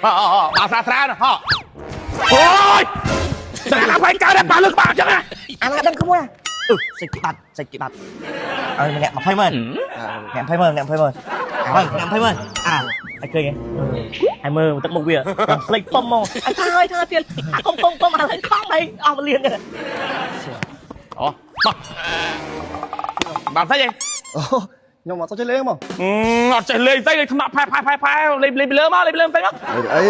អអបាស្រាស្រាហ៎អូយតែឡាប់ឲ្យកើតប៉ះលើក្បាលអញ្ចឹងណា អាណាដឹងក្មួយអឺសាច់គេបាត់សាច់គេបាត់ឲ្យម្នាក់20ម៉ឺនម្នាក់20ម៉ឺនម្នាក់20ម៉ឺនអាហ្នឹងម្នាក់20ម៉ឺនអាឲ្យឃើញហ៎ហើយមើលទឹកមុខវាស្លេកប៉ុំមកអញថាឲ្យថាទៀតអាកុំកុំកុំអាឡើងខំអីអស់មលៀន អូមកបានស្អីហ៎ អូខ្ញុំអត់សូវចេះលេងហ្មង អត់ចេះលេងស្អីលេងថ្នាក់ផែផែផែផែលេងលេងពីលើមកលេងពីលើស្អីមក អី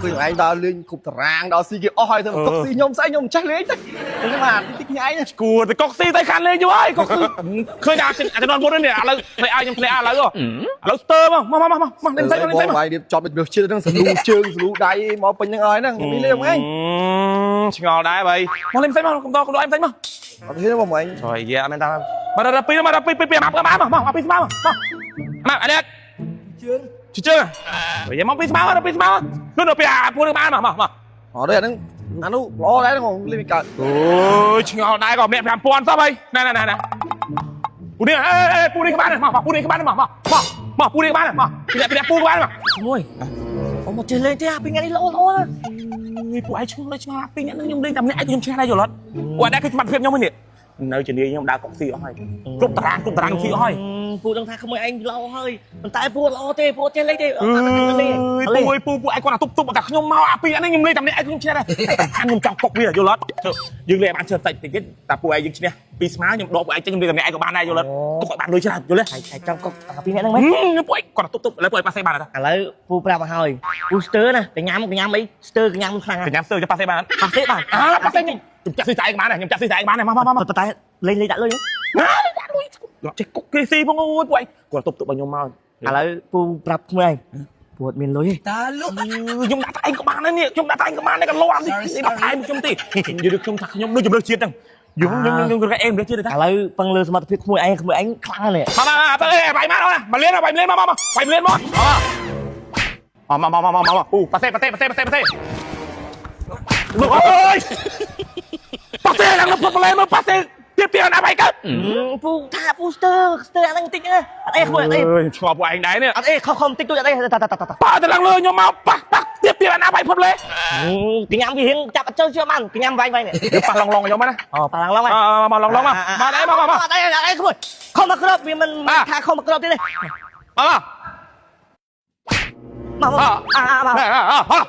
ឃើញឯងដើរលេងគ្រប់តារាងដល់ស៊ីគេអស់ហើយទៅកុកស៊ីខ្ញុំស្អីខ្ញុំមិនចេះលេងទេខ្ញុំអាតិចញ៉ៃ គួរតែកុកស៊ីទៅខានលេងយូរហើយកុកស៊ីឃើញតែចំនួនមុននេះឥឡូវភ្លេឲ្យខ្ញុំភ្លេឲ្យឥឡូវឥឡូវស្ទើមកមកមកមកលេងស្អីលេងស្អី បងបាយរៀបចំដូចជាតិហ្នឹងសលូជើងសលូដៃមកពេញហ្នឹងហើយហ្នឹងខ្ញុំលេងឯង ឆ្ងល់ដែរបើមកលេងផ្សេងមកកុំតកុំដកឯងផ្សេងមក អត់ហ៊ានបងឯង ចុយយ៉ាមែនតាមកដល់ពីមកដល់ពីពីមកមកមកមកពីស្មៅមកមកអនេះជើងជើងបើយ៉ាមកពីស្មៅដល់ពីស្មៅនោះដល់ពីអាពួកនឹងបានមកមកមក អត់ទេអាហ្នឹងអានោះល្អដែរហ្នឹងលេងមិនកើត អូយឆ្ងល់ដែរក៏ម្នាក់5000សោះហើយណែណែណែពូនេះអេពូនេះក្បានមកមកពូនេះក្បានមកមកមកមកពូនេះក្បានមកពីអ្នកពីអ្នកពូក្បានមក ក្មួយអូមកចេះលេងទេអាពីថ្ងៃនេះល្អល្អណាស់ ពួកឯងឆ្ងល់ឆ្ងល់ពីអ្នកនឹងខ្ញុំលេងតែម្នាក់ឯងខ្ញុំឈ្នះដែរយល់អត់ពួកឯងដែរគឺសមត្ថភាពខ្ញុំនេះនៅជំនាញខ្ញុំដើរកុកស៊ីអស់ហើយគ្រប់តារាងគ្រប់តារាងស៊ីអស់ហើយ ពូដឹងថាក្មួយឯងល្អហើយប៉ុន្តែពូល្អទេពូចេះលេងទេអ អើ ត់លេង យពូពូពូឯងគាត់ទប់ទប់តែខ្ញុំមកអាពីអានេះខ្ញុំលេងតែម្នាក់ឯងខ្ញុំឈ្នះដែរខ្ញុំចង់កុកវាយល់អត់យើងលេងបានច្រើនតិចតិចទៀតតែពូឯងយើងឈ្នះពីស្មើខ្ញុំដកពូឯងចេញខ្ញុំលេងតែម្នាក់ឯងក៏បានដែរយល់អត់កុកឲ្យបានលុយច្រើនយល់ទេ ហើយចង់កុកអាពីអ្នកហ្នឹងមែន ពូឯងគាត់ទប់ទប់ឥឡូវពូឯងប៉ាសេបានអត់ ឥឡូវពូប្រាប់មកហើយពូស្ទើណាកញ្ញាំកញ្ញាំអីស្ទើកញ្ញាំខ្លាំង កញ្ញាំស្ទើចប៉ាសេបានអត់ ប៉ាសេបាន អើប៉ាសេខ្ញុំចាក់ស៊ីតែឯងបានខ្ញុំចាក់ស៊ីតែឯងបានមកមកមក ប៉ុន្តែលេងលេងដាក់លុយ ដាក់លុយចេះកុកគេស៊ីផងអូយពូឯងគាត់ទប់ទប់ឲ្យខ្ញុំមក ឥឡូវពូប្រាប់ក្មួយឯងពូអត់មានលុយទេ តាលុ ខ្ញុំដាក់តែឯងក៏បានដែរនេះខ្ញុំដាក់តែឯងក៏បានដែរក៏លោអានេះដាក់ថែមខ្ញុំទេនិយាយខ្ញុំថាខ្ញុំដូចជំរឿជាតិហ្នឹងយំខ្ញុំខ្ញុំគេអេមជាតិទេ ឥឡូវពឹងលើសមត្ថភាពក្មួយឯងក្មួយឯងខ្លាំងណាស់នេះ មកមកទៅអេបាយមកអូនមកលៀនបាយលៀនមកមកបាយលៀនមកមកមកមកមកមកពូប៉ាសេប៉ាសេប៉ាសេប៉ាសេប៉ាសេលោកអើយប៉ាសេឡើងលើផ្លែមើលប៉ាសេទៀតទៀតណាបាយកើត ពូថាពូស្ទើស្ទើអាហ្នឹងតិចណាអត់អីក្មួយអត់អី ឆ្ងល់ពួកឯងដែរនេះ អត់អីខុសខុសតិចតួចអត់អីតាតាតាតា ប៉ាទៅឡើងលើខ្ញុំមកប៉ះប៉ះទៀតទៀតណាបាយផុតលេ កញ្ញាំវារៀងចាប់អត់ចូលជឿបានកញ្ញាំវាយវាយនេះ ប៉ះឡងឡងខ្ញុំណា អូប៉ាឡងឡង មកមកឡងឡងមកមកដែរមកមកមក អត់អីអត់អីក្មួយខំមកគ្របវាមិនថាខំមកគ្របទេ មក មកមកអាមក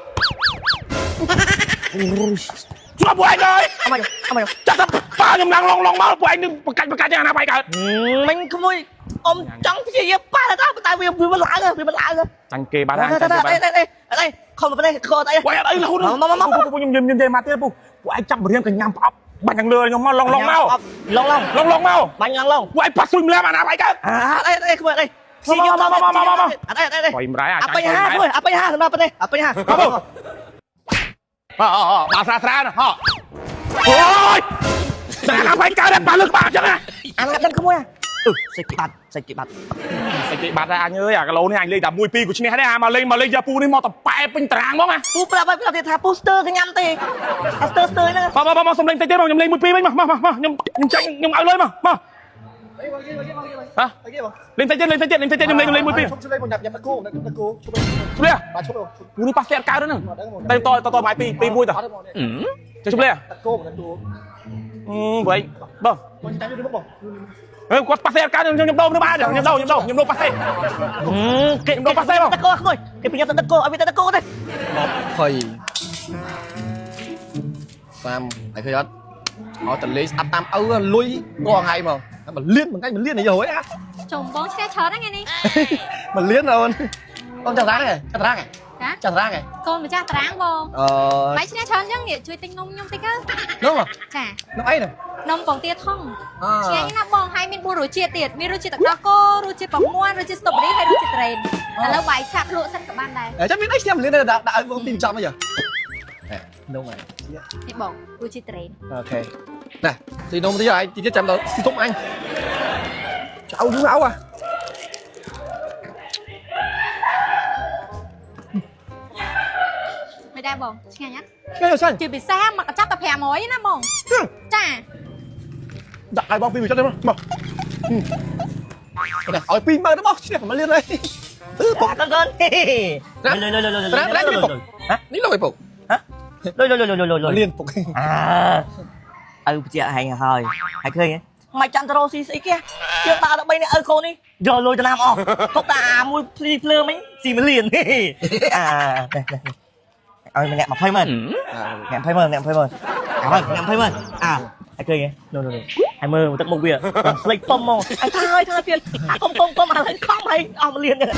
ជួបពួកឯងហើយ អមអម ចាប់តែប៉ាខ្ញុំឡើងឡងឡងមកពួកឯងនឹងបកាច់បកាច់យ៉ាងណាបាយកើត មិញក្មួយអ៊ំចង់ព្យាយាមប៉ះតែតែវាវាមិនឡើងវាមិនឡើង ចាញ់គេបាត់ហើយ អត់ ចាញ់គេបាត់ អីអីអីខំមកនេះខំអត់អី ពួកឯងអត់អីរហូតមកខ្ញុំខ្ញុំនិយាយមកទៀតពូពួកឯងចាប់រៀងកញ្ញាំផ្អប់បាញ់ខាងលើខ្ញុំមកឡងឡងមក ឡងឡង ឡងឡងមក បាញ់ឡងឡង ពួកឯងប៉ះស៊ុយម្លែមអាណាបាយកើត អាអីអីក្មួយអីអត់អីអត់អី បយម្រៃអា អបញ្ញាក្មួយអបញ្ញាសម្រាប់នេះអបញ្ញា អអបាស្រាស្រាហ៎អូយតែណាបាយកើតប៉ះលើក្បាលអញ្ចឹងណា អាណាដឹងក្មួយអឺសាច់គេបាត់សាច់គេបាត់ សាច់គេបាត់ដែរអញអើយអាគីឡូនេះអញលេងតែ1 2ក៏ឈ្នះដែរអាមកលេងមកលេងយកពូនេះមកតប៉ែពេញតារាងហ្មងណា ពូប្រាប់ឲ្យប្រាប់ទៀតថាពូស្ទើកញ្ញាំទេអាស្ទើស្ទើហ្នឹង មកមកមកសុំលេងតិចទៀតមកខ្ញុំលេង1 2វិញមកមកមកខ្ញុំខ្ញុំចាញ់ខ្ញុំឲ្យលុយមកមកហ៎ អីគេបង លេងតិចទៀតលេងតិចទៀតលេងតិចទៀតខ្ញុំលេងខ្ញុំលេង1 2 ឈប់លេងបងញ៉ាំញ៉ាំតកូញ៉ាំតកូឈប់ ជម្លៀ បាទឈប់ ពូនេះប៉ះសេតកើតហ្នឹងតែតតតបាយ2 2 1តចុះជម្លៀ តកូតកូ អឺបើឯងបង បងចាំយូរបង អឺគាត់ប៉ះសេតកើតខ្ញុំខ្ញុំដូរទៅបានខ្ញុំដូរខ្ញុំដូរខ្ញុំដូរប៉ះសេ គេតកោក្មួយគេប្រញាប់តកោឲ្យវាតកោទេ 20 30ហើយឃើញអត់អត់តលេងស្ដាប់តាមឪលុយរាល់ថ្ងៃមកមកលៀនមួយថ្ងៃមកលៀនអីហយអា ចុំបងឆ្កែច្រើនហ្នឹងថ្ងៃនេះ មកលៀនអូនអូនចាក់តារាងចាក់តារាង ចា ចាក់តារាង កូនម្ចាស់តារាងបង អឺ បាយឆ្កែច្រើនចឹងនេះជួយទិញនំខ្ញុំតិចទៅ នោះមក ចា នោះអីនោះ នំពងទាថងឆ្ងាញ់ណាស់បងហើយមាន4រសជាតិទៀតមានរសជាតិទឹកដោះគោរសជាតិពងមាន់រសជាតិស្ទូប៊េរីហើយរសជាតិត្រេនឥឡូវបាយសាប់លក់សិនក៏បានដែរ ចាំមានអីស្ទះមលៀនដាក់ដាក់ឲ្យបងទីចំអីហ៎នោះហើយ នេះបងរសជាតិត្រេន អូខេណែស៊ីនំទីឲ្យទីទៀតចាំដល់ស៊ីទុំអញចៅយូរអោអា មិនដែរបងឆ្ងាញ់ណាស់ ឆ្ងាញ់សាញ់ ជាពិសេសមកកញ្ចប់តែ500ណាបងចា ដាក់ឲ្យបងពីមួយចុចទេមកមកឲ្យ20000ទៅមកឈ្នះមកលៀនហើយ អឺពុក កូនកូនលុយលុយលុយលុយលុយហ៎ នេះលុយពុក លុយលុយលុយលុយលុយលុយ លៀនពុក អាឪបញ្ជាក់ហែងហើយហើយឃើញហ៎មិនចាំទៅរកស៊ីស្អីគេជឿដើរដល់3នាក់ឪកូននេះយកលុយទៅណាមអស់ទុកតាមួយភ្លីភ្លើមិញស៊ីមួយលានអានេះនេះឲ្យម្នាក់20ម៉ឺន អ្នក20ម៉ឺនអ្នក20ម៉ឺនអាបើអ្នក20ម៉ឺនអាហើយឃើញទេនោះនោះហើយមើលទឹកមុខវាស្លេកប៉ុមមកអញថាហើយថាទៀតអាកុំកុំកុំអាខំហើយអស់មួយលានទៀត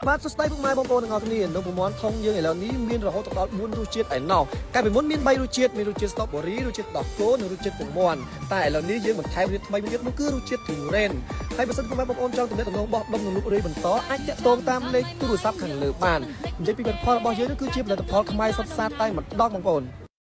បាទសួស្តីពុកម៉ែបងប្អូនទាំងអស់គ្នានំពមន់ធុងយើងឥឡូវនេះមានរហូតដល់4រសជាតិឯណោះកាលពីមុនមាន3រសជាតិមានរសជាតិ strawberry រសជាតិដោះគោនិងរសជាតិពងមាន់តែឥឡូវនេះយើងបន្ថែមរសជាតិថ្មីមួយទៀតនោះគឺរសជាតិទុរេនហើយបើសិនពុកម៉ែបងប្អូនចង់ទំនាក់ទំនងបោះដុំនិងលក់រាយបន្តអាចតាក់ទងតាមលេខទូរស័ព្ទខាងលើបាននិយាយពីផលិតផលរបស់យើងនោះគឺជាផលិតផលខ្មែរសុទ្ធសាធតែម្ដងបងប្អូន។